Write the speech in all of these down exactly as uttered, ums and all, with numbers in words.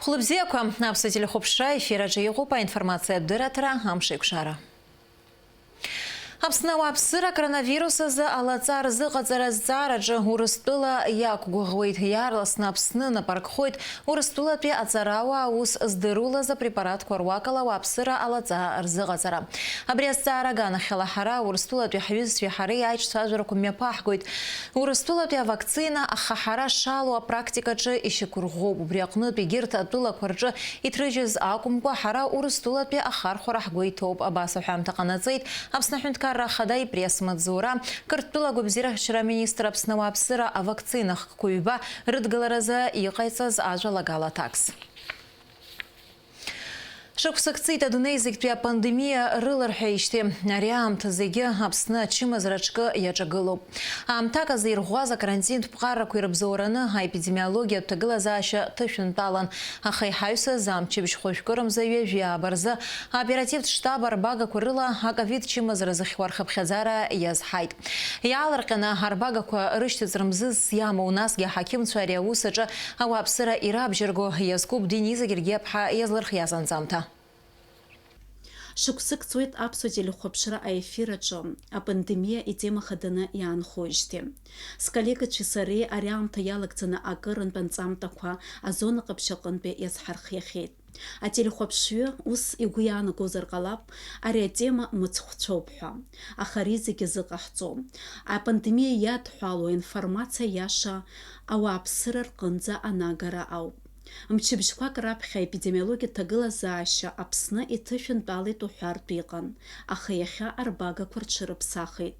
Хәлыбзиақәа, аԥсуа телехәаԥшра ефир аҿы иҟоуп аинформациатә дырраҭара «Амшеикәшара». Аԥсны ауааԥсыра акоронавирус азы алаҵа рзыҟаҵара азҵаараҿы Урыстәыла иақәгәыӷуеит. Иаарласны Аԥсны нап аркхоит Урыстәылатәи аҵарауаа аус здырулаз апрепаратқәа руакала ауааԥсыра алаҵа рзыҟаҵара. Абри азҵаара аганахьала ҳара, Урыстәылатәи ҳҩызцәеи ҳареи аиҿцәажәарақәа мҩаԥаҳгоит. Урыстәылатәи авакцина ахаҳара шалоу апрактикаҿы ишьақәырӷәӷәоуп. Убри аҟнытә егьырҭ атәылақәа рҿы иҭрыжьыз акәымкәа, ҳара Урыстәылатәи ахархәара ҳгәы иҭоуп. Абас аҳәамҭа ҟанаҵеит Аԥсны Аҳәынҭқарра Ахада ипресс-маҵзура, Қырҭтәыла гәабзиарахьчара аминистр Аԥсны ауааԥсыра авакцина хкқәа ҩба рыдгыларазы иҟаиҵаз ажәалагала аҭакс. Шықәсык ҵит адунеи зегьтәи апандемиа рыларҳәеижьҭеи. Ари аамҭа зегьы Аԥсны ачымазара аҿкы иаҿагылоуп. Аамҭак азы ирӷәӷәаз акарантинтә ԥҟарақәа ирыбзоураны аепидемиологиатә ҭагылазаашьа ҭышәынтәалан, аха иҳаҩсыз амчыбжь хәажәкырамза ҩажәи ааба рзы аоперативтә штаб арбагақәа рыла аковид чымазара зыхьуа рхыԥхьаӡара иазҳаит. Иаалырҟьаны арбагақәа рышьҭыҵра мзызс иамоу, насгьы аҳақьымцәа ари аус аҿы ауааԥсыра ирабжьарго иазкуп Дениза Гергиаԥҳа иазлырхиаз анҵамҭа. Шықәсык ҵуеит аԥсуа телехәаԥшра аефир аҿы апандемиа итема хаданы иаанхоижьҭеи. Сколлегацәеи сареи ари аамҭа иалагӡаны акырынтә анҵамҭақәа азона ҟаԥшь аҟынтәи иазҳархиахьеит. Ателехәаԥшҩы ус игәы иаанагозар ҟалап, ари атема мыцхәцәоуп ҳәа, аха ари зегьы зыҟаҳҵом. Апандемиа иадҳәалоу аинформациа иаша ауааԥсыра рҟынӡа анагара ауп. Мчыбжьқәак раԥхьа аепидемиологиатә ҭагылазаашьа Аԥсны иҭышәынтәалеит уҳәартә иҟан, аха иахьа арбагақәа рҽырыԥсахит.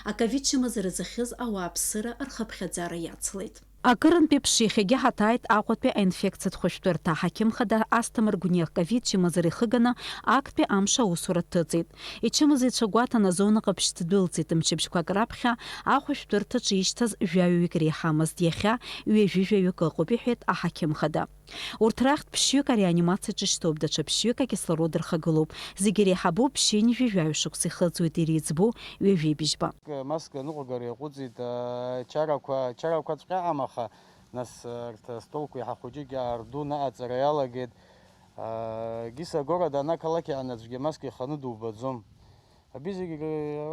Аковид чымазара зыхьыз ауааԥсыра рхыԥхьаӡара иацлеит. Акырынтә еиԥш, иахьагьы ҳаҭааит Аҟәатәи аинфекциатә хәышәтәырҭа аҳақьым хада Асҭамыр Гәниа ковид чымазара ихыганы актәи амш аусура дҭыҵит. Ичымазаҩцәа гәаҭаны азона ҟаԥшь ддәылҵит, мчыбжьқәак раԥхьа ахәышәтәырҭаҿы ишьҭаз жәаҩаҩык реиҳамызт, иахьа ҩажәи жәаҩык ыҟоуп, иҳәеит аҳақьым хада. Урҭ рахьтә ԥшьҩык ареанимациаҿы шьҭоуп, даҽа ԥшьҩык акислород рхагылоуп. Зегьы иреиҳабу ԥшьынҩажәи жәаҩа шықәса ихыҵуеит, иреиҵбу ҩажәи быжьба. Маска ныҟәгара иаҟәыҵит, ачарақәа, ачарақәаҵәҟьа амаха, нас, арҭ астолқәа иаҳа хәыҷык иаардуны аҟаҵара иалагеит. Гиса города, ана ақалақь анаӡәгьы маска иханы дубаӡом. Абри зегьы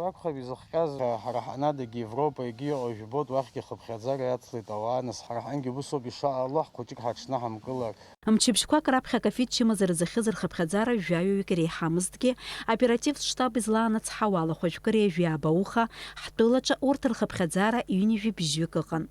акәхап изыхҟьаз, ҳара ҳанадагь Европа егьи иҟоу жәбоит, уахьгьы хыԥхьаӡара иацлеит ауаа, нас ҳара ҳангьы усоуп, ишаало, ҳхәыҷык ҳаҽнаҳамкылар. Мчыбжьқәак раԥхьа аковид чымазара зыхьыз рхыԥхьаӡара жәаҩаҩык иреиҳамызҭгьы, аоперативтә штаб излаанацҳауа ала хәажәкыра ҩажәи ааба ауха, ҳтәылаҿы урҭ рхыԥхьаӡара ҩынҩажәи быжьҩык ыҟан.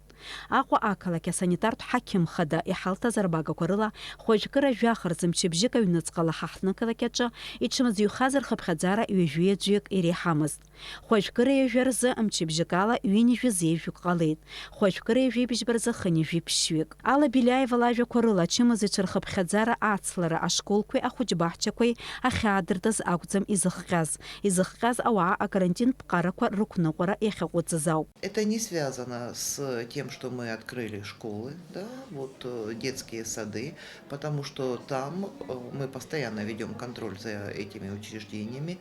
Аҟәа ақалақь асанитартә ҳақьым хада иҳалҭаз арбагақәа рыла хәажәкыра жәаха рзы мчыбжьык аҩныҵҟала ҳаҳҭнықалақь аҿы иҽымазаҩхаз рхыԥхьаӡара ҩажәи аӡәҩык иреиҳамызт. Хәажәкыра ҩажәа рзы мчыбжьык ала ҩынҩажәи зеижәҩык ҟалеит, хәажәкыра ҩажәи быжьба рзы хынҩажәи ԥшьҩык. Алла Беляева лажәақәа рыла, ачымазаҩцәа рхыԥхьаӡара ацлара ашколқәеи ахәыҷбаҳчақәеи ахьаадыртыз акәӡам изыхҟьаз. Изыхҟьаз ауаа акарантинтә ԥҟарақәа рықәныҟәара иахьаҟәыҵыз ауп. Это не связано с тем, что мы открыли школы, да, вот, э, детские сады, потому что там, э, мы постоянно ведём контроль за этими учреждениями,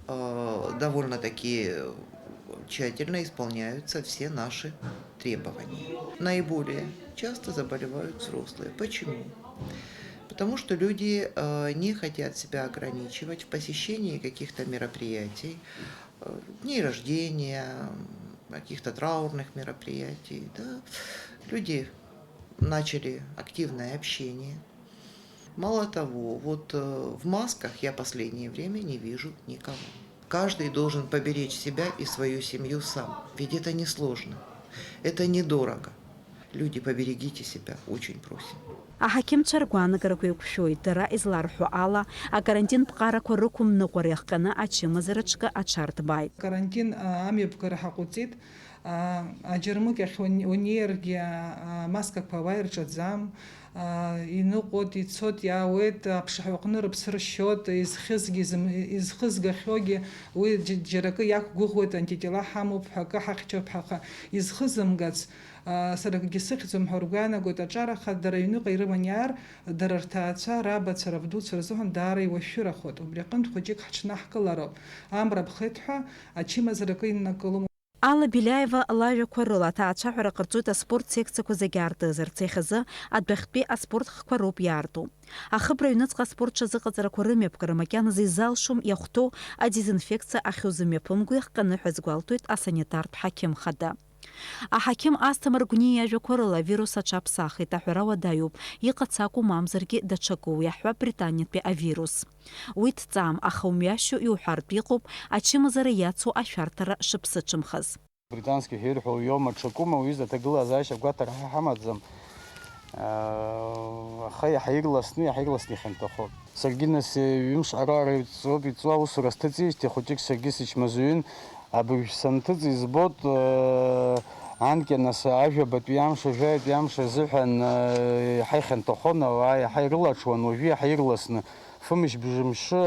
э, довольно-таки тщательно исполняются все наши требования. Наиболее часто заболевают взрослые. Почему? Потому что люди, э, не хотят себя ограничивать в посещении каких-то мероприятий, э, дней рождения, м, каких-то траурных мероприятий, да. Люди начали активное общение. Мало того, вот, э, в масках я последнее время не вижу никого. Каждый должен поберечь себя и свою семью сам. Ведь это несложно, это недорого. Люди, поберегите себя, очень просим. Аҳақьымцәа ргәаанагарақәа еиқәшәоит, дара изларҳәо ала, акарантин ԥҟарақәа рықәымныҟәара иахҟьаны ачымазара ҿкы аҽарҭбааит. Карантин, а, амҩаԥгара ҳаҟәыҵит. А, аџьармыкьахь уан-, унеиргьы, а, амаскақәа уааирҿаӡам, а, иныҟәоит, ицоит, иаауеит, аԥшаҳәаҟны рыԥсы ршьоит, изхьызгьы, изым-, изхызгахьоугьы уи џь-, џьара акы иақәгәыӷуеит, антитела ҳамоуп ҳәа акы ҳахьчоуп ҳәа аха изхызымгац, а, сара акгьы сыхьӡом ҳәа ргәы иаанагоит, аҿараха дара аҩныҟа ирыман иаар, дара рҭаацәа, рабацәа, рабдуцәа рзыҳәан даара иуашәшәырахоит. Убри аҟынтә хәыҷык ҳаҽнаҳкылароуп. Амра ԥхеит ҳәа ачымазара акы иннакылом. Алла Беляева лажәақәа рыла, аҭаацәаҳәара ҟарҵоит аспорт секциақәа зегьы аартызарц, иахьазы адәахьтәи аспорт хкқәа роуп иаарту. Ахыбра аҩныҵҟа аспорт ҽазыҟаҵарақәа рымҩаԥгара макьаназы изалшом иахәҭоу адезинфекциа ахьузымҩаԥымго иахҟьаны ҳәа азгәалҭоит асанитартә ҳақьым хада. Аҳақьым Асҭамыр Гәниа иажәақәа рыла, авирус аҽаԥсахит, аҳәара уадаҩуп, иҟац акәу мамзаргьы даҽакы, уи иаҳҳәап, британиатәи авирус. Уи дҵаам, аха умҩашьо иуҳәартә иҟоуп ачымазара иацу ашәарҭара шыԥсыҽымхаз. Британски ҳәа ирҳәо иоума, ҽакума, уҩыза аҭагылазаашьа агәаҭара ҳа ҳамаӡам. Аха иаҳа ирласны, иаҳа ирласны ихьанҭахоит. Саргьы нас ҩымш ара-ара иҵуоуп, иҵуа аусура сҭыҵижьҭеи хәыҷык саргьы сычмазаҩын. Абыржә санҭыҵ избоит, анкьа нас ажәабатәи амш, ажәаҩатәи амш азыҳәан иаҳа ихьанҭахон ауаа, иаҳа ирылаҽуан, уажәы иаҳа ирласны. Фымш-бжымшы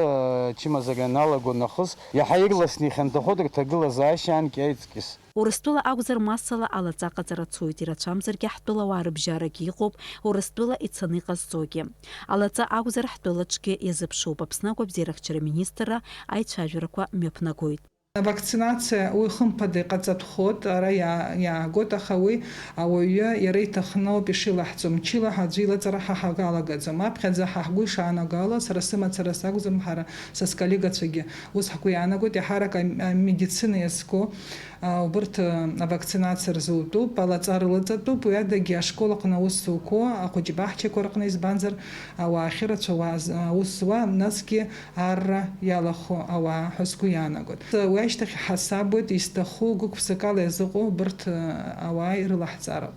ачымазара ианалаго нахыс, иаҳа ирласны ихьанҭахоит рҭагылазаашьа анкьа аиҵкьыс. Урыстәыла акәзар, массала алаҵа аҟаҵара цоит, ирацәамзаргьы ҳтәылауаа рыбжьарагьы иҟоуп Урыстәыла ицаны иҟазҵогьы. Алаҵа акәзар, ҳтәылаҿгьы иазыԥшуп, Аԥсны агәабзиарахьчара министрра аицәажәарақәа мҩаԥнагоит. Авакцинациа уи хымԥада иҟаҵатәхоит, ара иа-, иаагоит, аха уи ауаҩы иара иҭахны ауп ишилаҳҵо, мчыла ҳаӡәы илаҵара ҳа ҳагалагаӡом. Аԥхьаӡа ҳа ҳгәы ишаанагало, сара сымацара сакәӡам, ҳара, са сколлегацәагьы ус ҳгәы иаанагоит, иаҳарак ам-, амедицина иазку, а, убырҭ, а, авакцинациа рзутәуп, алаҵа рылаҵатәуп, уи адагьы ашкол аҟны аус зуқәо, ахәыҷбаҳчақәа рҟны, избанзар, ауаа ахьырацәоу уаа з-, аус зуа, насгьы арра иалахәу ауаа ҳәа сгәы иаанагоит. Уи ашьҭахь иҳасабуеит, изҭаху гәык-ԥсыкала иазыҟоу убырҭ, а, ауаа ирылаҳҵароуп.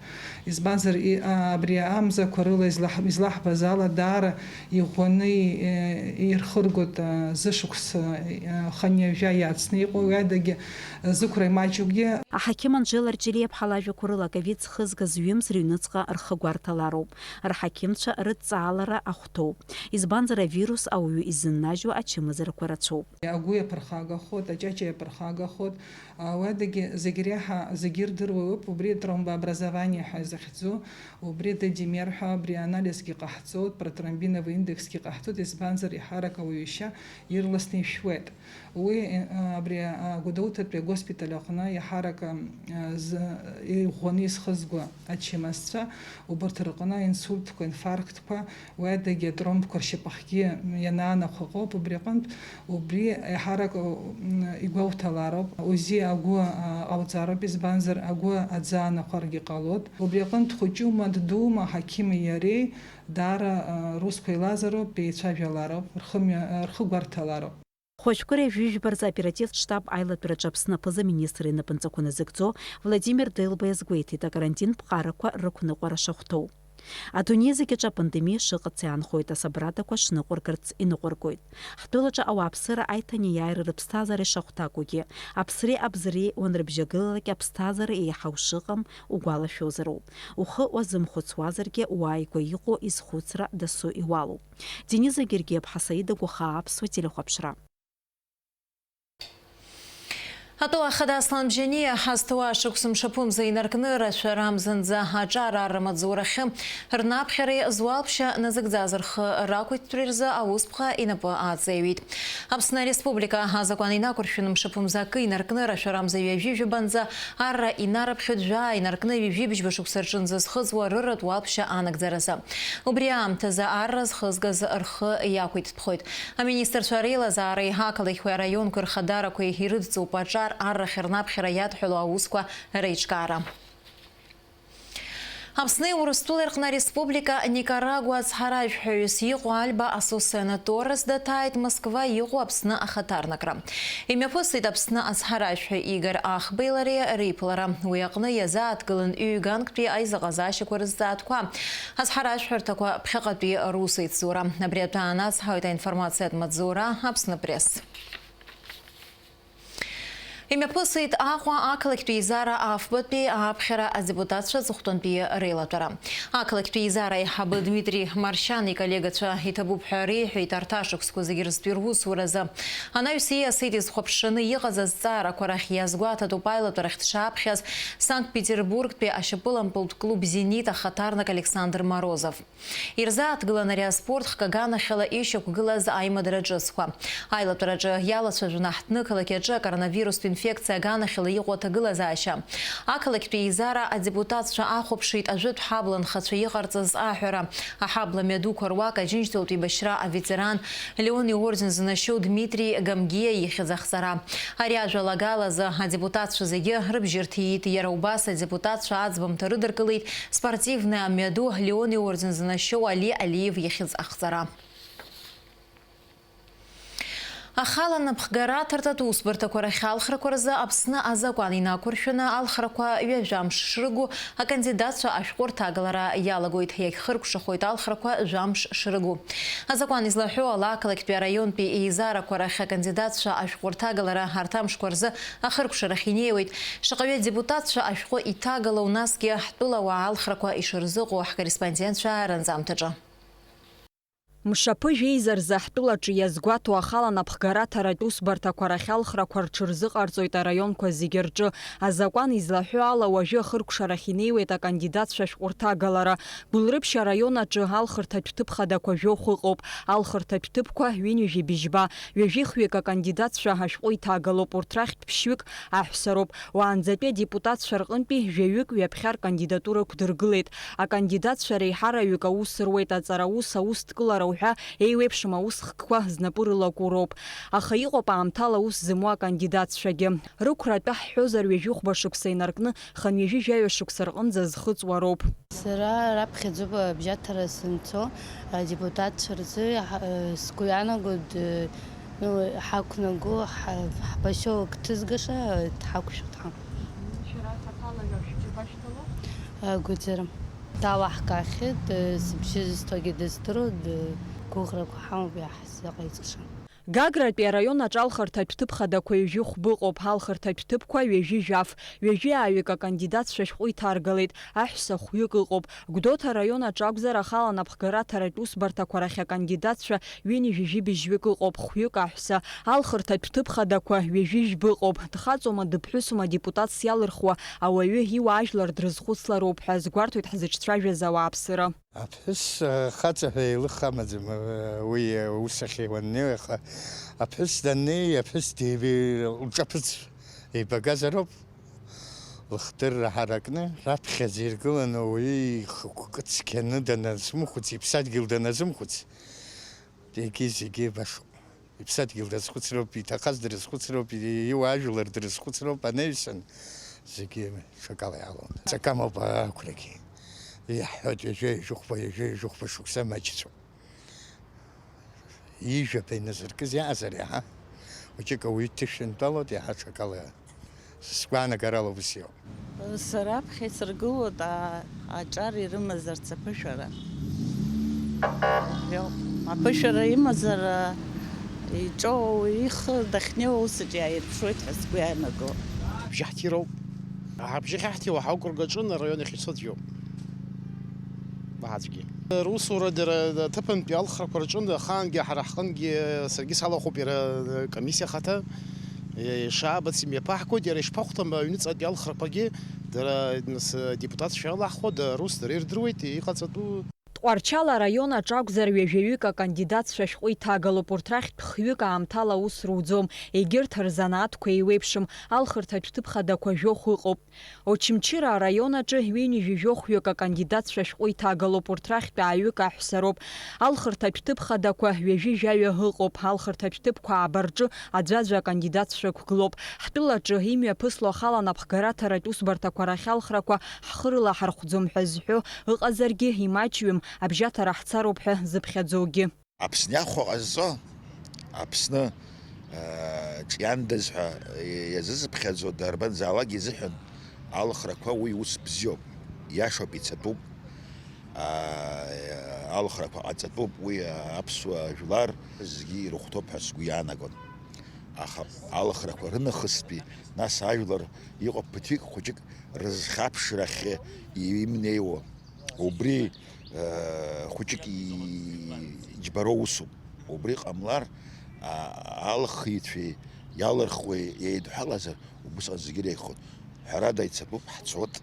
Избанзар, и-, а, абри амзақәа рыла излаҳ-, излаҳбаз ала, даара иӷәӷәаны и-, е, ирхыргоит, а, зышықәс, а, хынҩажәа иацны иҟоу, уи адагьы, а, зықәра имаҷугьы. Аҳақьым Анжела Арҷелиаԥҳа лажәақәа рыла, аковид зхызгаз ҩымз рыҩныҵҟа рхы гәарҭалароуп, рҳақьымцәа рыдҵаалара ахәҭоуп. Избанзар, авирус ауаҩы изыннажьуа ачымазарақәа рацәоуп. Агәы иаԥырхагахоит, аҷаҷа иаԥырхагахоит, а, уи адагьы зегь реиҳа, зегьы ирдыруа ыҟоуп, убри тромбообразование ҳәа изыхьӡу, убри д-димер ҳәа, абри анализгьы ҟаҳҵоит, протромбиновый индексгьы ҟаҳҵоит, избанзар, еиҳарак ауаҩы ишьа ирласны ишәуеит. Уи, а, абри, а, Гәдоуҭатәи агоспиталь аҟны еиҳарак, а, зы, иӷәӷәаны изхызго ачымазцәа, убырҭ рҟны аинсультқәа, инфарктқәа, уи адагьы атромбқәа ршьапахьгьы ианаанахәа ыҟоуп, убри аҟынтә убри еиҳарак, м, игәоуҭалароуп, УЗИ агәы, а, ҟауҵароуп, избанзар, агәы аӡы аанахәаргьы ҟалоит. Убри аҟынтә дхәыҷума, ддуума, аҳақьыми иареи даара, а, русқәа еилазароуп, еицәажәалароуп, рхымҩа-, рхы гәарҭалароуп. Хәажәкыра ҩажәи жәба рзы аоперативтә штаб аилатәараҿы Аԥсны аԥыза-министр инапынҵақәа назыгӡо Владимир Делба иазгәеиҭеит, акарантинтә ԥҟарақәа рықәныҟәара шахәҭоу. Адунеи зегь аҿы апандемиа шыҟац иаанхоит, асабрадақәа шныҟәыргарц иныҟәыргоит. Ҳтәылаҿы ауааԥсыра аиҭанеиааира рыԥсҭазаара ишахәҭакугьы, аԥсреи абзареи уанрыбжьагылалак, аԥсҭазаара еиҳау шыҟам угәалашәозароуп. Ухы уазымхәыцуазаргьы, уааигәа иҟоу изхәыцра дасу иуалуп. Денис Гергиаԥҳа, Саида Гәахаа, Аԥсуа телехәаԥшра. Атәыла ахада Аслан Бжьаниа ҳазҭоу ашықәс мшаԥымза инаркны рашәара амзанӡа аҿар арра маҵзурахьы рнаԥхьареи зуалԥшьа назыгӡаз рхы рақәиҭтәреи рзы аусԥҟа инапы ааҵеиҩит. Аԥсны Ареспублика азакәан инақәыршәаны мшаԥымза акы инаркны рашәара амза ҩажәи жәабанӡа арра инарыԥхьоит, жәаа инаркны ҩажәи быжьба шықәса рҿынӡа зхыҵуа рырратә уалԥшьа анагӡаразы. Убри аамҭазы арра зхызгаз рхы иақәиҭтәхоит. Аминистрцәа реилазаареи ақалақьқәеи араионқәеи рхадарақәеи ирыдҵоуп аҿар аррахь рнаԥхьара иадҳәало аусқәа реиҿкаара. Аԥсни Урыстәылеи рҟны ареспублика Никарагуа ацҳаражәҳәаҩыс иҟоу Альба Асосена Торрес даҭааит Москва иҟоу Аԥсны ахаҭарнакра. Имҩаԥысит Аԥсны ацҳаражәҳәаҩ Игор Ахбеи лареи реиԥылара. Уи аҟны иазааҭгылан ҩ-ганктәи аизыҟазаашьақәа рызҵаатәқәа. Ацҳаражәҳәарҭақәа ԥхьаҟатәи русеицура. Абри атәы аанацҳауеит аинформациатә маҵзура Аԥсны Пресс. Имҩаԥысит Аҟәа ақалақьтә еизара афбатәи ааԥхьара адепутатцәа аҵыхәтәантәи реилатәара. Ақалақьтә еизара аиҳабы Дмитри Маршьан иколлегацәа иҭабуп ҳәа реиҳәеит арҭ ашықәсқәа зегьы рзтәи русуразы. Анаҩс ииасит изхәаԥшаны иҟаз азҵаарақәа рахь иазгәаҭатәуп аилатәарахь дшааԥхьаз Санкт-Петербургтәи ашьапылампылтә клуб Зенит ахаҭарнак Александр Морозов. Ирзааҭгылан ари аспорт хкы аганахьала ишьақәгылаз аимадара ҿыцқәа. Аилатәараҿы иалацәажәон аҳҭны-қалақь аҿы акоронавирустә инфекциа аганахьала иҟоу аҭагылазаашьа. Ақалақьтәи еизара адепутатцәа ахәаԥшит ажәытә ҳабла нхацәа иҟарҵаз аҳәара. Аҳабла мҩадуқәа руак Аџьынџьтәылатә еибашьра аветеран, Леон иорден зынашьоу Дмитри Гамгиа ихьӡ ахҵара. Ари ажәалагалазы адепутатцәа зегьы рыбжьы рҭиит, иара убас адепутатцәа аӡбамҭа рыдыркылеит спортивный амҩаду Леон иорден зынашьоу Али Алиев ихьӡ ахҵара. Ахала напхгара аҭартә усбарҭақәа рахь алхрақәа рзы Аԥсны азакәан инақәыршәаны алхрақәа ҩажәа мш шрыгу акандидатцәа ашәҟәы рҭагалара иалагоит, иагьхыркәшахоит алхрақәа жәамш шрыгу. Азакәан излаҳәо ала, ақалақьтәи араионтәи еизарақәа рахь акандидатцәа ашәҟәы рҭагалара арҭ амшқәа рзы ахыркәшарахь инеиуеит. Шаҟаҩы адепутатцәа ашәҟәы иҭагалоу, насгьы ҳтәыла ауаа алхрақәа ишырзыҟоу ҳкорреспондентцәа аранӡамҭаҿы. Мшаԥыжә еизарзы ҳтәылаҿы иазгәаҭоу ахала напхгара аҭаратә усбарҭақәа рахь алхрақәа рҽырзыҟарҵоит араионқәа зегьы рҿы. Азакәан излаҳәо ала, уажәы ахыркәшарахь инеиуеит акандидатцәа ашәҟәы рҭагалара. Гәылрыԥшь араион аҿы алхырҭатә ҭыԥ хадақәа жәохә ыҟоуп. Алхырҭатә ҭыԥқәа ҩынҩажәи быжьба, ҩажәи хҩык акандидатцәа ашәҟәы иҭагалоуп, урҭ рахьтә ԥшьҩык аҳәса роуп. Уаанӡатәи адепутатцәа рҟынтәи жәаҩык ҩаԥхьа ркандидатура ықәдыргылеит. Акандидатцәа реиҳараҩык аус руеит аҵараус, аусҭкылара уҳәа еиуеиԥшым аусхкқәа знапы рылаку роуп. Аха иҟоуп аамҭала аус зымоу акандидатцәагьы. Рықәра атәы ҳҳәозар, ҩажәи хәба шықәса инаркны, хынҩажәи жәаҩа шықәса рҟынӡа зхыҵуа роуп. Сара раԥхьаӡоуп абжьаҭара санцо, адепутатцәа рзы ҳа-, сгәы иаанагоит, ну, ҳақәнаго, ҳа-, ҳпосиолок ҭызгаша дҳақәшәоит ҳа. Шәара хаҭала шәџьаба шәҭало? Агәаӡара. Далаҳкаахьеит, сыбжьы зысҭогьы дыздыруа, гәыӷрақәа ҳамоуп иаҳзыҟаиҵаша. Гагратәи араион аҿы алхырҭатә ҭыԥ хадақәа ҩажәи хәба ыҟоуп, алхырҭатә ҭыԥқәа ҩажәи жәаф, ҩажәи ааҩык акандидатцәа шәҟәы иҭаргалеит, аҳәса хәҩык ыҟоуп. Гәдоуҭа араион аҿы акәзар, ахала напхгара аҭаратә усбарҭақәа рахь акандидатцәа ҩынҩажәи жәибжьҩык ыҟоуп, хәҩык аҳәса. Алхырҭатә ҭыԥ хадақәа ҩажәи жәба ыҟоуп. Дхаҵоума, дыԥҳәысума адепутатс иалырхуа ауаҩы иуаажәлар дрызхәыцлароуп ҳәа азгәарҭоит ҳзыҿцәажәаз ауааԥсыра. Аԥҳәыс, э, хаҵа ҳәа еилых амаӡам, э, уи, э, аус ахь уаннеи, аха аԥҳәыс даннеи, аԥҳәыс деиби-, лҿаԥыцә еибагазароуп. Лыхдырра ҳаракны, раԥхьаӡа иргыланы ауаҩы ихықәкы цқьаны даназымхәыц, иԥсадгьыл даназымхәыц, егьи зегьы башоуп. Иԥсадгьыл дазхәыцроуп, иҭахаз дрызхәыцроуп, иуаажәлар дрызхәыцроуп, анаҩсан зегьы ҽакала иаалон. Ҵакы амоуп ақәрагьы. Иаҳҳәоит, ҩажәа, ҩажәихәба, ҩажәа, ҩажәихәба шықәса маҷцәоуп. Ижәаба иназыркыз иаҟазар иаҳа хәыҷык ауаҩы дҭышәынтәалоит, иаҳа ҽакала. Сгәаанагарала ус иоуп. Сара аԥхьа исыргылоит а-, аҿар ирымазарц аԥышәара. Иоуп. Аԥышәара имазар, а, иҿоу ихы дахьнеиуа усаҿ иааирԥшуеит ҳәа сгәы иаанаго. Абжьы ҳҭироуп. Абжьы ахьаҳҭиуа ҳаукргаҿын араион иахьцо аӡәоуп. Баҳаӡәгьы. Русура дара аҭыԥантәи алхрақәа рҿын, ахаангьы ҳара ҳҟынгьы саргьы салахәуп иара комиссиа ахаҭа. Ишаабац имҩаԥаҳгоит, иара ишԥахәҭам аҩныҵҟатәи алхрақәагьы, дара, нас, адепутатцәа иалаҳхуа, дара рус дара ирдыруеит, иҟаҵатәу. Тҟәарчал араион аҿы акәзар, ҩажәаҩык акандидатцәа ашәҟәы иҭагалоуп, урҭ рахьтә хҩык аамҭала аус руӡом, егьырҭ рзанааҭқәа еиуеиԥшым, алхырҭатә ҭыԥ хадақәа жәохә ыҟоуп. Очамчыра араион аҿы ҩынҩажәи жәохәҩык акандидатцәа ашәҟәы иҭагалоуп, урҭ рахьтә ааҩык аҳәса роуп. Алхырҭатә ҭыԥ хадақәа ҩажәи жәаҩа ыҟоуп, алхырҭатә ҭыԥқәа ааба рҿы аӡәаӡәа акандидатцәа ықәгылоуп. Ҳтәылаҿы имҩаԥысло ахала напхгара аҭаратә усбарҭақәа рахь алхрақәа ҳхы рылаҳархәӡом ҳәа зҳәо ыҟазаргьы, имаҷҩым, абжьаҭара ҳцароуп ҳәа зыԥхьаӡогьы. Аԥсны иахәо ҟазҵо, Аԥсны, э, ҿиандаз ҳәа иазызыԥхьаӡо дарбанзаалак изыҳәан алхрақәа уи ус бзиоуп, иашоуп, ицатәуп, а, алхрақәа ҟаҵатәуп, уи аԥсуа жәлар зегьы ирыхәҭоуп ҳәа сгәы иаанагон. Аха алхрақәа рынахыстәи, нас ажәлар иҟоуп ԥыҭҩык хәыҷык рызхьаԥшрахьы имнеиуа. Убри, э, хәыҷык и-, иџьбароу усуп. Убри ҟамлар, а-, алхыҩцәеи иалырхуеи еидҳәалазар, убысҟан зегьы иреиӷьхоит. Ҳәарада, ицатәуп, ҳцот.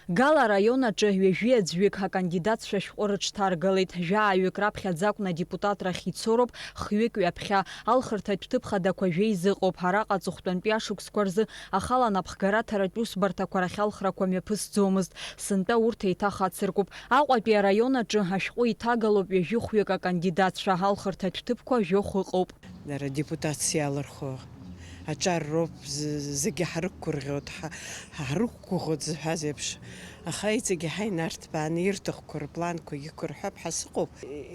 Гала араион аҿы ҩажәи аӡәҩык акандидатцәа шәҟәы рыҽҭаргалеит. Жәааҩык раԥхьаӡа акәны адепутатрахь ицо роуп, хҩык ҩаԥхьа. Алхырҭатә ҭыԥ хадақәа жәеиза ыҟоуп. Араҟа аҵыхәтәантәи ашықәсқәа рзы ахала анапхгараҭаратә усбарҭақәа рахь алхрақәа мҩаԥысӡомызт. Сынтәа урҭ еиҭах ацыркуп. Аҟәатәи араион аҿы ашәҟәы иҭагалоуп ҩажәи хәҩык акандидатцәа, алхырҭатә ҭыԥқәа жәохә ыҟоуп. Дара адепутациа иалырхуа аҿар роуп, з-, зегьы ҳрықәгәырӷьоит, ҳа-, ҳрықәгәыӷуеит зҳәаз еиԥш. Аха иҵегьы ҳаинарҭбааны ирҭахқәоу рпланқәа иқәырҳәап ҳәа сыҟоуп.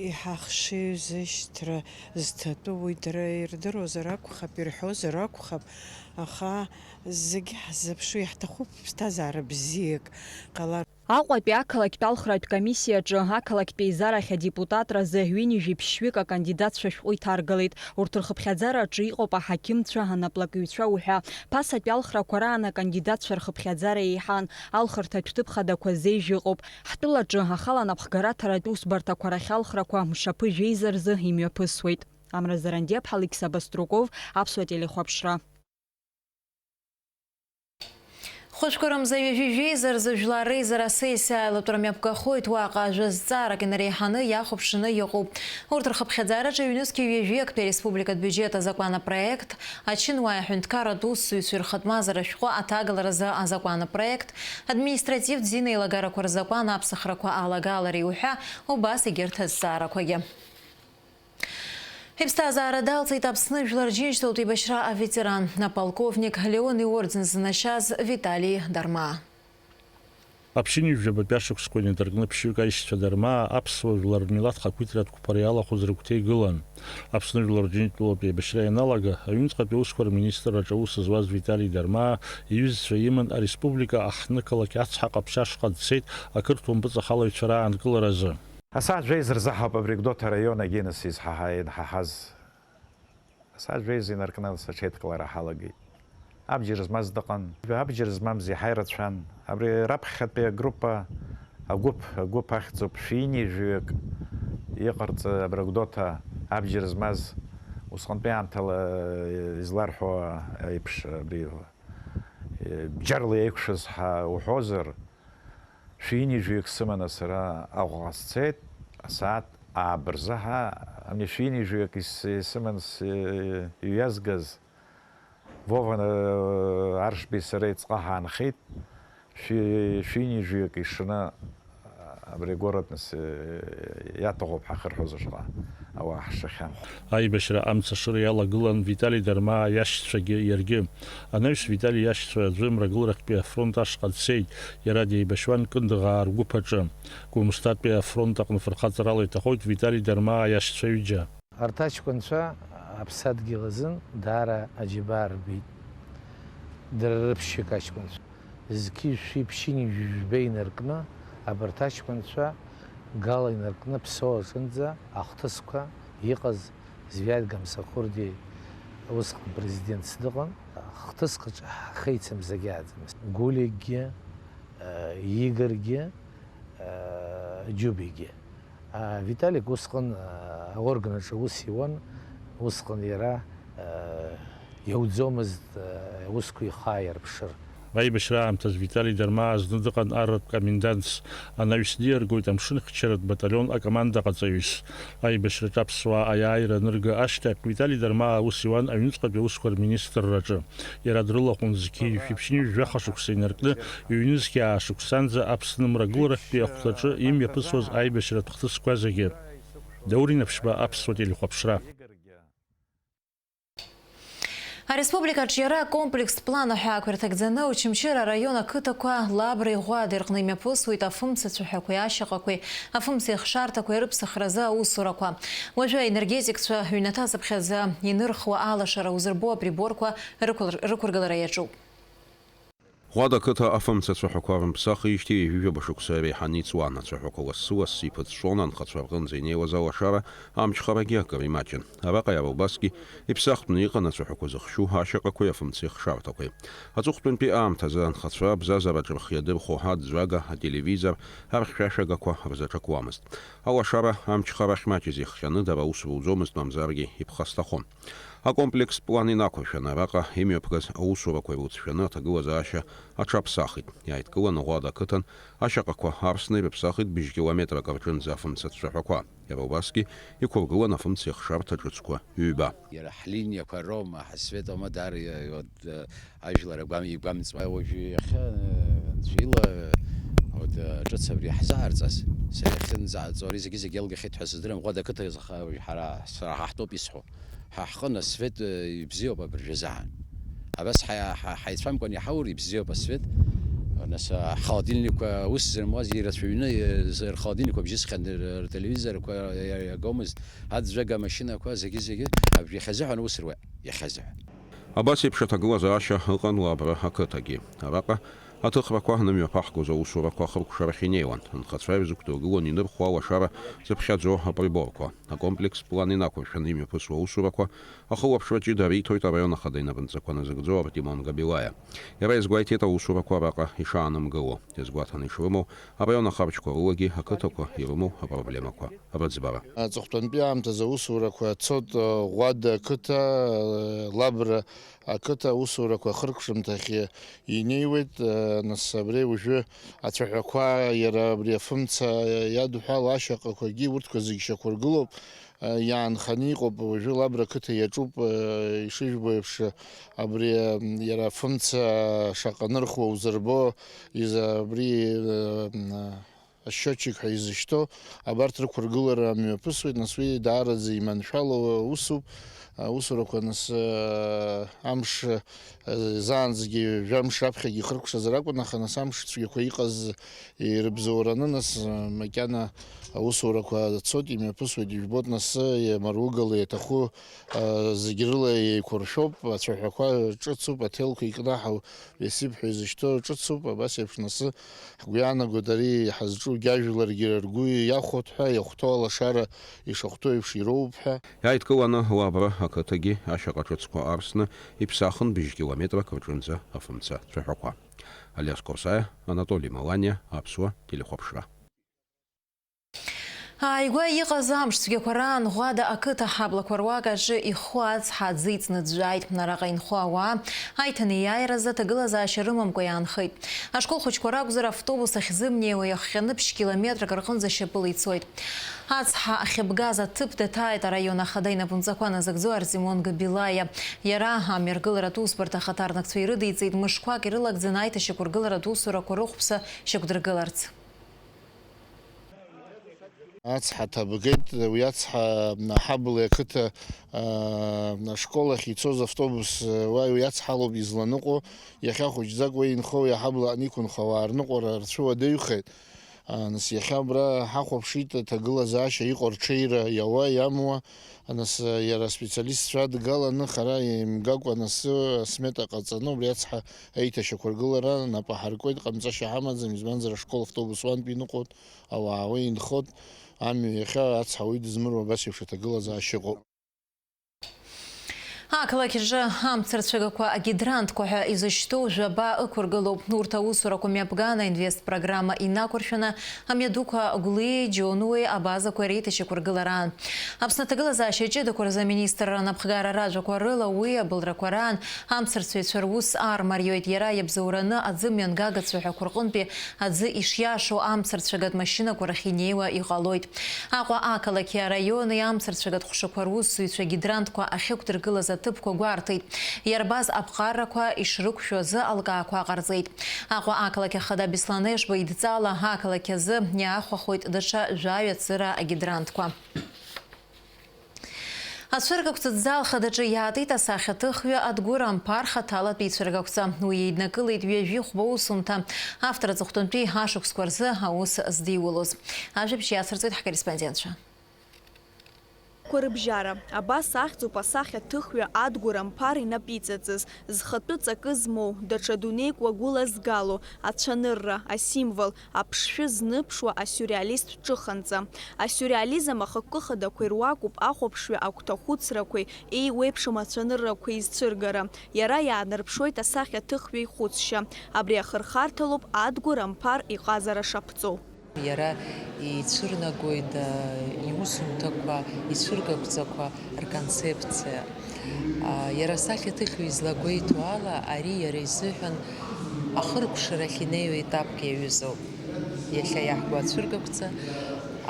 Иҳахшыҩзышьҭра зҭатәу уи дара ирдыруазар акәхап, ирҳәозар акәхап, аха зегьы ҳзыԥшу иаҳҭахуп ԥсҭазаара бзиак ҟалар. Аҟәатәи ақалақьтә алхратә комиссиаҿы ақалақьтә еизарахь адепутатразы ҩынҩажәи ԥшьҩык акандидатцәа шәҟәы иҭаргалеит. Урҭ рхыԥхьаӡара аҿы иҟоуп аҳақьымцәа, анаплакҩцәа уҳәа. Ԥасатәи алхрақәа раан акандидатцәа рхыԥхьаӡара еиҳан. Алхырҭатә ҭыԥ хадақәа зеижә ыҟоуп. Ҳтәылаҿы ахала анапхгараҭаратә усбарҭақәа рахь алхрақәа мшаԥы жәеиза рзы имҩаԥысуеит. Амра Зарандиаԥҳа, Алықьса Баструков, Аԥсуа телехәаԥшра. Хәыҷқәа рымза ҩажәи жәеиза рзы жәлар реизара асессиа аилатәара мҩаԥгахоит, уаҟа ажәа зҵаарак инареиҳаны иахәаԥшны иҟоуп. Урҭ рхыԥхьаӡараҿы ҩнызқьи ҩажәи актәи ареспубликатә биуџьет азакәан апроект, ачынуааи аҳәынҭқарратә усзуҩцәеи рхатә мазара шәҟәы аҭагаларазы азакәан апроект, административтә зинеилагарақәа рзакәан аԥсахрақәа алагалареи уҳәа убас егьырҭ азҵаарақәагьы. Иԥсҭазаара далҵит Аԥсны Жәлар Џьынџьтәылатә еибашьра аветеран, аполковник Леон иорден зынашьаз Витали Дармаа. Аԥшьынҩажәабатәи ашықәсқәа инадыркны ԥшьҩык аишьцәа Дармаа аԥсуа жәлар рмилаҭ хақәиҭратә қәԥара иалахәыз рыгәҭа игылан. Аԥсны Жәлар Џьынџьтәылатә еибашьра ианалага, аҩныҵҟатәи аусқәа рминистрраҿы аус зуаз Витали Дармаа иҩызцәа иман ареспублика аҳҭнықалақь ацҳа ҟаԥшь ашҟа дцеит ақырҭуа мпыҵахалаҩцәа раанкыларазы. Асааҭ жәеиза рзаҳауп абри Гәдоуҭа араион агьинас изҳаҳа-, инҳаҳаз. Асааҭ жәеиза инаркны аҽеидкылара ҳалагеит. Абџьар змаз дыҟан, абџьар змамзи ҳаи рацәан. Абри раԥхьатәи агруппа, агәыԥ, агәыԥ ахьӡуп, шәини жәаҩык иҟарҵа абра Гәдоуҭа абџьар змаз, усҟантәи аамҭала изларҳәо еиԥш, абри, бџьарла еиқәшәаз ҳәа уҳәозар, шәини жәаҩык сыманы сара Аҟәаҟа сцеит, асааҭ ааба рзы ҳа, ани шәини жәаҩык ис-, исыман сиҩазгаз, Вова, э, Аршби сареи ҵҟа ҳаанхеит, шәи-, шәини жәаҩык ишаны абри агәы рыҭныс, э, иаҭахуп ҳахьырҳәоз ашҟа ауаа ҳшахьан. Аибашьра амца ашыра иалагылан Витали Дармаа иашьцәагьы иаргьы. Анаҩс Витали иашьцәа аӡәы Мрагыларахьтәи афронт ашҟа дцеит, иара деибашьуан Кындыӷаа ргәыԥ аҿы. Гәымсҭатәи афронт аҟны фырхаҵарала иҭахоит Витали Дармаа иашьцәа ҩыџьа. Арҭ аҷкәынцәа аԥсадгьыл азын даара аџьабаа рбеит. Дара рыԥшьҩык аҷкәынцәа. Зқьи жәшәи ԥшьыни жәба инаркны, абарҭ аҷкәынцәа гала инаркны Ԥсоу аҿынӡа ахҭысқәа иҟаз Звиад Гамсахурди усҟан президентс дыҟан, хҭыск аҿы ҳхеицамзагьааӡамызт. Гуликгьы, э, Игоргьы, э, Џьубигьы. А, Виталик усҟан, а, аорган аҿы аус иуан, усҟан иара, а, иауӡомызт, а, аусқәа ихы ааирԥшыр. Аибашьра аамҭаз Витали Дармаа зны дыҟан арратә комендантс, анаҩс диаргоит амшынхьчаратә баталион акомандаҟаҵаҩыс. Аибашьраҿы аԥсуаа аиааира анырга ашьҭахь, Витали Дармаа аус иуан аҩныҵҟатәи аусқәа рминистрраҿы. Иара дрылахәын зқьи жәшәи ԥшьынҩажәи жәаха шықәса инаркны, ҩнызқьи аашықәсанӡа Аԥсны мрагыларахьтәи ахәҭаҿы имҩаԥысуаз аибашьратә хҭысқәа зегьы. Даур Инаԥшьба, Аԥсуа телехәаԥшра. Ареспублика аҿиара акомплекстә план аҳәаақәа ирҭагӡаны Очамчыра араион ақыҭақәа Лабреи Ӷәадеи рҟны имҩаԥысуеит афымца цәаҳәақәеи ашьаҟақәеи, афымцеихшарҭақәеи рыԥсахразы аусурақәа. Уажәы аенергетикцәа ҩнаҭа цыԥхьаӡа инырхуа алашара узырбо априборқәа рықәлар-, рықәыргылара иаҿуп. Ӷәада ақыҭа афымца цәаҳәақәа рымԥсахижьҭеи ҩажәижәаба шықәса иреиҳаны иҵуан. Ацәаҳәақәа лассы-лассы иԥыҵәҵәон анхацәа рҟынӡа инеиуаз алашара, амчхарагьы акыр имаҷын. Араҟа иара убасгьы иԥсахтәны иҟан ацәаҳәақәа зыхшьу, ашьаҟақәеи афымцеихшарҭақәеи. Аҵыхәтәантәи аамҭазы анхацәа абзазараҿы рхы иадырхәо аӡәӡәага, ателевизор, архьшәашәагақәа рзаҿакуамызт. Алашара амчхарахь маҷ изиххьаны дара аус руӡомызт, мамзаргьы иԥхасҭахон. Акомплекстә план инақәыршәаны араҟа имҩаԥгаз аусурақәа ирыцәшәаны аҭагылазаашьа аҽаԥсахит. Иааидкыланы Ӷәада ақыҭан ашьаҟақәа арсны ирыԥсахит быжь километрак рҿынӡа афымца цәаҳәақәа. Иара убасгьы иқәыргылан афымца ихшарҭа ҿыцқәа ҩба. Иара ҳлиниақәа роума, ҳасвет аума, даара, иа-, иа-, д-, ажәлар агәам-, игәамҵуа. Уажәы иахьа, э, анцәа ила, вот, э, ҿыц абри ҳзааирҵаз, са иахьынӡааҵо ари зегьы-зегьы иалгахьеит ҳәа сыздырам, Ӷәада ақыҭа азы ха-, уажә ҳара, сара ҳа ҳтәоуп исҳәо. Ҳа ҳҟын асвет, э, ибзиоуп абыржәы азыҳәан. Абас ҳа-, ҳа-, ҳаицәамкәан иҳаур ибзиоуп асвет. Нас, а, ҳхолодильникқәа ус зырмуаз ирацәаҩны, э, з-, рхолодильникқәа бжьысхьан, р-, ртелевизорқәа иа-, иагомызт, аӡәӡәага амашьынақәа, зегьы-зегьы, абри иахьазыҳәан ус руеит, иахьазыҳәан. Абас еиԥш аҭагылазаашьа ыҟан Лабра ақыҭагьы. Араҟа аҭыхрақәа анымҩаԥаҳгоз аусурақәа ахыркәшарахь инеиуан, анхацәа ирзықәдыргылон инырхуа алашара зыԥхьаӡо априборқәа. Акомплекстә план инақәыршәаны имҩаԥысуа аусурақәа ахылаԥшра ҷыда риҭоит араион ахада инапынҵақәа назыгӡо Артемон Габилаиа. Иара иазгәеиҭеит аусурақәа араҟа ишаанымгыло. Иазгәаҭаны ишрымоу, араион ахарџьқәа рылагьы ақыҭақәа ирымоу апроблемақәа рыӡбара. Аҵыхәтәантәи аамҭазы аусурақәа цоит, э, Ӷәада ақыҭа, э, Лабра ақыҭа аусурақәа ахыркәшамҭахь инеиуеит, э, нас абри уажәы ацәаҳәақәа, иара абри афымца иадҳәало ашьаҟақәагьы, урҭқәа зегь шьақәыргылоуп, э, иаанханы иҟоуп, уажәы Лабра ақыҭа иаҿуп, э, ишыжәбо еиԥш, абри, э, иара афымца шаҟа нырхуа узырбо, иза-, абри, э, м, асчиотчик ҳәа изышьҭоу, абарҭ рықәыргылара мҩаԥысуеит, нас уи даараӡа иманшәалоу усуп. Аусурақәа нас, э, амш, э, заанӡагьы, жәамш раԥхьагьы ихыркәшазар акәын, аха нас амш цәгьақәа иҟаз ирыбзоураны, нас, э, макьана аусурақәа цоит, имҩаԥысуеит, ижәбоит, нас, э, маруугала иаҭаху, э, зегь рыла еиқәыршәоуп, ацәаҳәақәа ҿыцуп, аҭелқәа икнаҳау Весип ҳәа изышьҭоу ҿыцуп, абас еиԥш нас Ҳгәы иаанагоит, ари ҳазҿугьы ажәларгьы ргәы иахәоит ҳәа, иахәҭоу алашара ишахәҭоу еиԥш ироуп ҳәа. Иааидкыланы Лабра ақыҭагьы ашьаҟа ҿыцқәа арсны иԥсахын быжь километрак рҿынӡа афымца цәаҳәақәа. Алиас Қәарсаиа, Анатоли Маланиа, Аԥсуа телехәаԥшра. Ааигәа иҟаз амш цәгьақәа раан Ӷәада ақыҭа ҳаблақәа руак аҿы иху ацҳа аӡы иҵны ӡәӡәааит. Араҟа инхо ауаа аиҭанеиааиразы аҭагылазаашьа рымамкәа иаанхеит. Ашкол хәыҷқәа ракәзар, автобус ахьзымнеиуа иахҟьаны ԥшь километрак рҟынӡа шьапыла ицоит. Ацҳа ахьыбгаз аҭыԥ даҭааит араион ахада инапынҵақәа назыгӡо Артемон Габилаиа. Иара амҩаргыларатә усбарҭа ахаҭарнакцәа ирыдиҵеит, мышқәак ирылагӡаны аиҭашьақәыргыларатә усурақәа рыхәԥса шьақәдыргыларц. Ацҳа ҭабгеит, уи ацҳа Ҳаблеи ақыҭа, аа, ашкол ахь ицоз автобус, уа уи ацҳа алоуп изланыҟәо, иахьа хәыҷӡак уи инхо, уи аҳабла аҟны иқәынхо ауаа рныҟәара рцәыуадаҩхеит. Аа, нас иахьа абра ҳахәаԥшит аҭагылазаашьа иҟоу рҽеира иауа, иамуа. Нас, иара аспециалистцәа адгаланы, хара еимгакәа, нас, асмета ҟаҵаны, убри ацҳа аиҭашьақәыргылара нап аҳаркуеит, ҟамҵашьа ҳамаӡам, избанзар, ашкол автобус уантәи иныҟәоит, ауаа уи инхоит, амҩа иахьа ацҳа уаҩы дызмыруа абас еиԥш аҭагылазаашьа ыҟоуп. Ақалақь аҿы амцарцәагақәа агидрантқәа ҳәа изышьҭоу жәаба ықәыргылоуп. Урҭ аусурақәа мҩаԥган аинвест программа инақәыршәаны, амҩадуқәа Гәлиеи Џьонуеи абазақәа реиҭашьақәыргылараан. Аԥсны аҭагылазаашьа ҷыдақәа рзы аминистрра анапхгара ражәақәа рыла уи абылрақәа раан амцарцәаҩцәа рус аармариоит. Иара иабзоураны аӡы мҩангагацәа ҳәақәа рҟынтәи аӡы ишиашоу амцарцәагатә машьынақәа рахь инеиуа иҟалоит. Аҟәа ақалақьи араиони амцарцәагатә ҟәшақәа русзуҩцәа гидрантқәа ахьықәдыргылаз аҭыԥқәа гәарҭеит. Иарбаз аԥҟарақәа ишрықәшәо азы алкаақәа ҟарҵеит. Аҟәа ақалақь ахада Беслан Ешба идҵала ақалақь азы иаахәахоит даҽа жәаҩа цыра агидрантқәа. Ацәыргақәҵатә зал хадаҿы иаатит асахьаҭыхҩы Адгәыр Амԥар хаҭалатәи ицәыргақәҵа. Уи еиднакылеит ҩажәи хәба усумҭа, автор аҵыхәтәантәи ашықәсқәа рзы аус здиулоз. Ажәабжь иацырҵоит ҳкорреспондентцәа. Қәа рыбжьара. Абас ахьӡуп асахьаҭыхҩы Адгәыр Амԥар инап иҵаҵыз, зхатәы ҵакы змоу, даҽа дунеик уагәыла згало, ацәанырра, асимвол, аԥшшәы зныԥшуа асиуреалисттә ҿыханҵа. Асиуреализм ахықәкы хадақәеи руакуп ахәаԥшҩы агәҭахәыцрақәеи еиуеиԥшым ацәаныррақәеи изцәыргара. Иара иаанарԥшуеит асахьаҭыхҩы ихәыцшьа. Абри ахырхарҭалоуп Адгәыр Амԥар иҟазара шаԥҵоу. Иара ицәырнагоит, а, иусумҭақәа, ицәыргақәҵақәа рконцепциа. Иара асахьаҭыхҩы излагәеиҭо ала, ари иара изыҳәан ахыркәшарахь инеиуа етапк иаҩызоуп. Иахьа иаҳбо ацәыргақәҵа,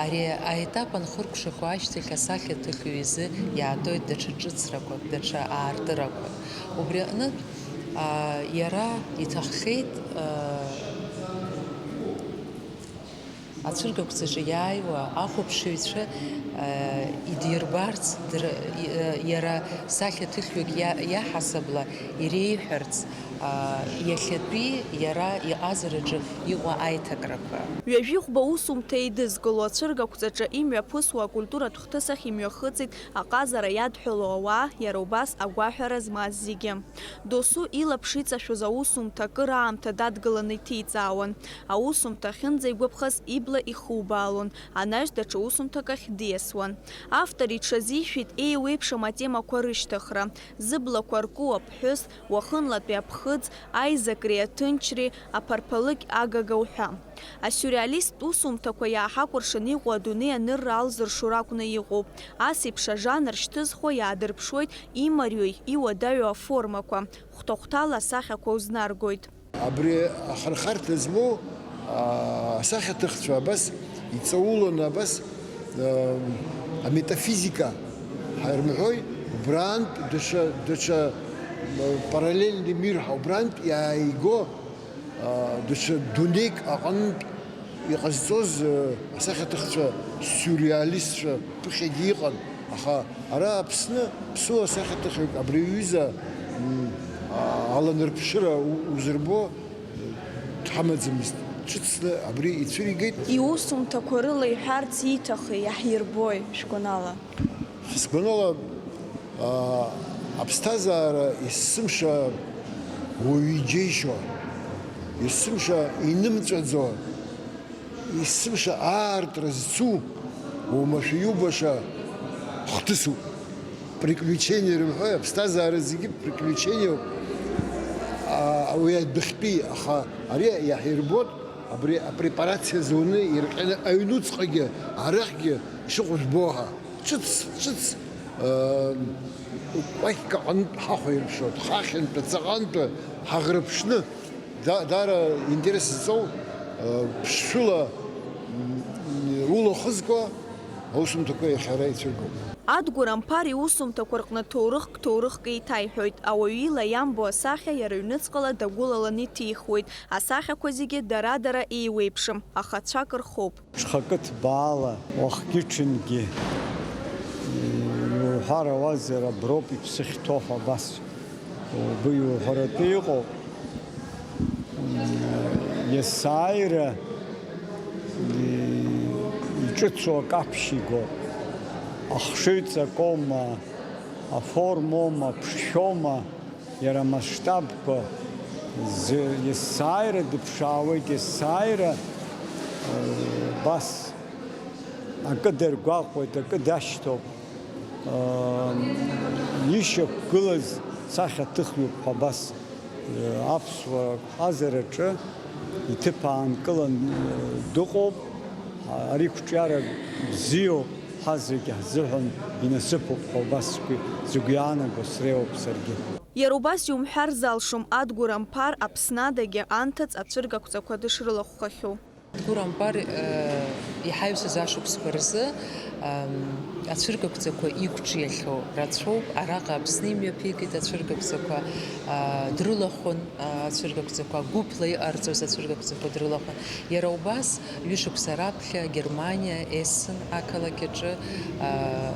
ари аетап анхыркәшақәа ашьҭахь асахьаҭыхҩы изы иаатоит даҽа ҿыцрақәак, даҽа аартырақәак. Убри аҟнытә, иара иҭаххеит, ацәыргақәҵаҿы иааиуа ахәаԥшыҩцәа, э, идирбарц, др-, и-, э, иара сахьаҭыхҩык иа-, иаҳасабала иреиҳәарц, э, иахьатәи иара иҟазараҿы иҟоу аиҭакрақәа. Ҩажәихәба усумҭа еидызкыло ацәыргақәҵаҿы имҩаԥысуа акультуратә хҭыс ахь имҩахыҵит аҟазара иадҳәалоу ауаа, иара убас агәаҳәара змаз зегьы. Досу илаԥш иҵашәоз аусумҭа акыр аамҭа дадгыланы иҭиҵаауан. Аусумҭа ахьынӡаигәаԥхаз ибла ихубаалон, анаҩс даҽа усумҭак ахь диасуан. Автор иҽазишәеит еиуеиԥшым атемақәа рышьҭыхра, зыблақәа рку аԥҳәыс, уахынлатәи аԥхыӡ, аизакреи аҭынчреи, аԥарԥалыкь агага уҳәа. Асиуреалисттә усумҭақәа иааҳакәыршан иҟоу адунеи анырра алзыршо ракәны иҟоуп. Ас еиԥш ажанр шьҭызхуа иаадырԥшуеит имариоу, иуадаҩу аформақәа, хәҭа-хәҭала асахьақәа узнаргоит. Абри ахырхарҭа змоу, аа, асахьаҭыхцәа абас иҵауланы, абас, аа, аметафизика ҳарымҳәои, убрантә даҽа, даҽа, параллельный мир ҳәа, убрантә иааиго, аа, даҽа дунеик аҟынтә иҟазҵоз, э, асахьаҭыхцәа, сиуреалистцәа ԥыхьагьы иҟан, аха ара Аԥсны ԥсуа асахьаҭыхҩык абри аҩыза, м, а-, аланарԥшыра у-, узырбо, э, дҳамаӡамызт. Ҿыцны абри ицәыригеит. Иусумҭақәа рыла иҳәарц ииҭахи, иаҳирбои, шәгәанала? Сгәанала, аа, аԥсҭазаара есымша уаҩы иџьеишьо, есымша инымҵәаӡо, есымша аартра зцу, уамашәа иубаша хҭысуп. Приключение рымҳәои, аԥсҭазаара зегьы приключениоуп. Аа, уи адәахьтәи, аха ари иаҳирбоит, абри апрепарациа зуны ирҟьаны аҩнуҵҟагьы, арахьгьы ишыҟоу жәбо ҳәа. Ҿыц, ҿыц, э, кәакьк аҟынтә ҳахәаирԥшуеит, хахьынтәи, ҵаҟантәи ҳаӷрыԥшны, да-, даара интерес зҵоу, э, ԥшшәыла, м, улахызкуа аусумҭақәа иахьа ара ицәыргоуп. Адгәыр Амԥар иусумҭақәа рҟны ҭоурыхк, ҭоурыхк еиҭаиҳәоит. Ауаҩы ила иамбо асахьа иара ҩныҵҟала дагәылалан иҭихуеит. Асахьақәа зегьы дара-дара еиуеиԥшым, аха цәак рхоуп. Ҽхакы ҭбаала, уахгьы-ҽынгьы, иуҳәар ауазар, аброуп иԥсы ахьҭоу ҳәа абас убы иуҳәаратәы иҟоуп. Есааира иҿыцу акаԥшь игоуп. Ахшыҩҵакоума, аформоума, аԥшшәоума, иара амасштабқәа зы-, есааира дыԥшаауеит, есааира, э, бас акы дыргәаҟуеит, акы дашьҭоуп. Э, ишьақәгылаз сахьаҭыхҩуп ҳәа абас, э, аԥсуа ҟазараҿы иҭыԥ аанкылан, э, дыҟоуп. Ари қәҿиара бзиоуп, ҳазегьы ҳзыҳәан инасыԥуп ҳәа убас сгәы, сгәы иаанаго среиуоуп саргьы. Иара убас иумҳәар залшом, Адгәыр Амԥар Аԥснадагьы анҭыҵ ацәыргақәҵақәа дышрылахәхахьоу. Адгәыр Амԥар, э, иҳаҩсыз ашықәсқәа рзы, ам, ацәыргақәҵақәа иқәҿиахьоу рацәоуп. Араҟа Аԥсны имҩаԥигеит ацәыргақәҵақәа, а, дрылахәын, а, ацәыргақәҵақәа, гәыԥла иҟарҵоз ацәыргақәҵақәа дрылахәын. Иара убас, ҩышықәса раԥхьа Германиа, Ессен ақалақь аҿы, а,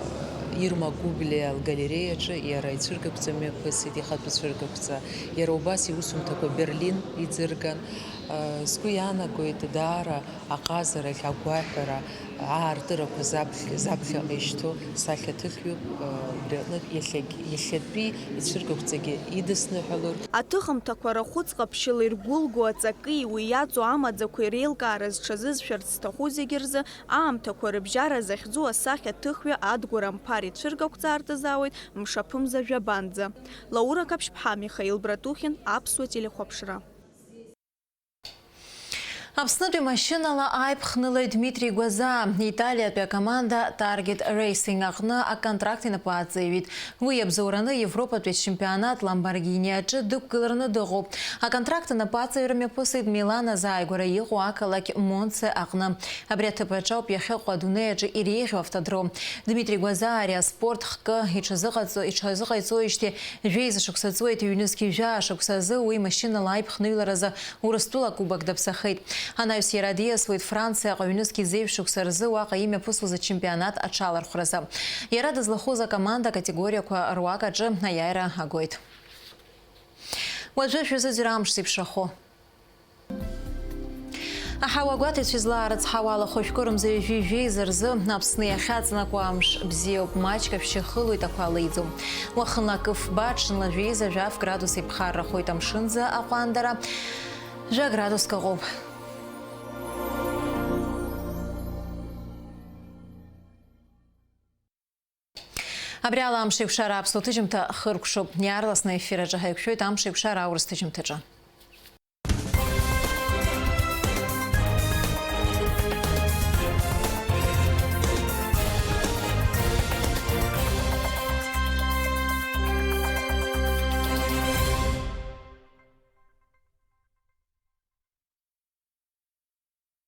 Ирма Гублиа лгалереиаҿы иара ицәыргақәҵа мҩаԥысит, ихатәы цәыргақәҵа. Иара убас иусумҭақәа Берлин иӡырган. А, сгәы иаанагоит, даара аҟазарахь агәаҳәара, аартырақәа заԥхьа, заԥхьаҟа ишьҭоу сахьаҭыхҩуп, а, убри аҟнытә иахьагь-, иахьатәи ицәыргақәҵагьы идысныҳәалоит. Аҭыхымҭақәа рахәыц ҟаԥшьыла иргәылгоу аҵаки уи иаҵоу амаӡақәеи реилкаара зҽазызшәарц зҭаху зегьы рзы аамҭақәа рыбжьара захьӡу асахьаҭыхҩы Адгәыр Амԥар ицәыргақәҵа аартызаауеит мшаԥымза жәабанӡа. Лаура Қаԥшьԥҳа, Михаил Братухин, Аԥсуа телехәаԥшра. Аԥснытәи машьынала аиԥхныла Дмитри Гәазаа, Италиатәи акоманда Target Racing аҟны аконтракт инапы аҵаҩит. Уи иабзоураны Европатәи ачемпионат Ламборгини аҿы дықәгылараны дыҟоуп. Аконтракт анапы аҵаҩра мҩаԥысит Милан азааигәара иҟоу ақалақь Монце аҟны. Абри аҭыԥ аҿы ауп иахьыҟоу адунеи аҿы иреиӷьу автодром. Дмитри Гәазаа ари аспорт хкы иҽазыҟаҵо-, иҽазыҟаиҵоижьҭеи жәеиза шықәса ҵуеит, ҩнызқь жәаа шықәса азы уи машьынала аиԥхныҩларазы Урыстәыла акубок даԥсахеит. Анаҩс иара диасуеит Франциаҟа ҩнызқь зеижә шықәса рзы уаҟа имҩаԥысуаз ачемпионат аҽалархәразы. Иара дызлахәыз акоманда акатегориақәа руак аҿы аиааира агоит. Уажәы шәазыӡырҩ амш зеиԥшрахо. Аҳауа гәаҭаҩцәа излаарыцҳауа ала хәажәкырамза ҩажәи жәеиза рзы Аԥсны иахьаҵанакуа амш бзиоуп, маҷк ашәшьы хылоит ақәа леиӡом. Уахынла акы фба, ҽынла жәеиза жәаф градус иԥхаррахоит, амшынӡа аҟәандара жәа градуск ыҟоуп. Абри ала амш еиқәшара аԥсуа ҭыжьымҭа хыркәшоуп. Иаарласны аефир аҿы ҳаиқәшәоит амш еиқәшара аурыс ҭыжьымҭаҿы.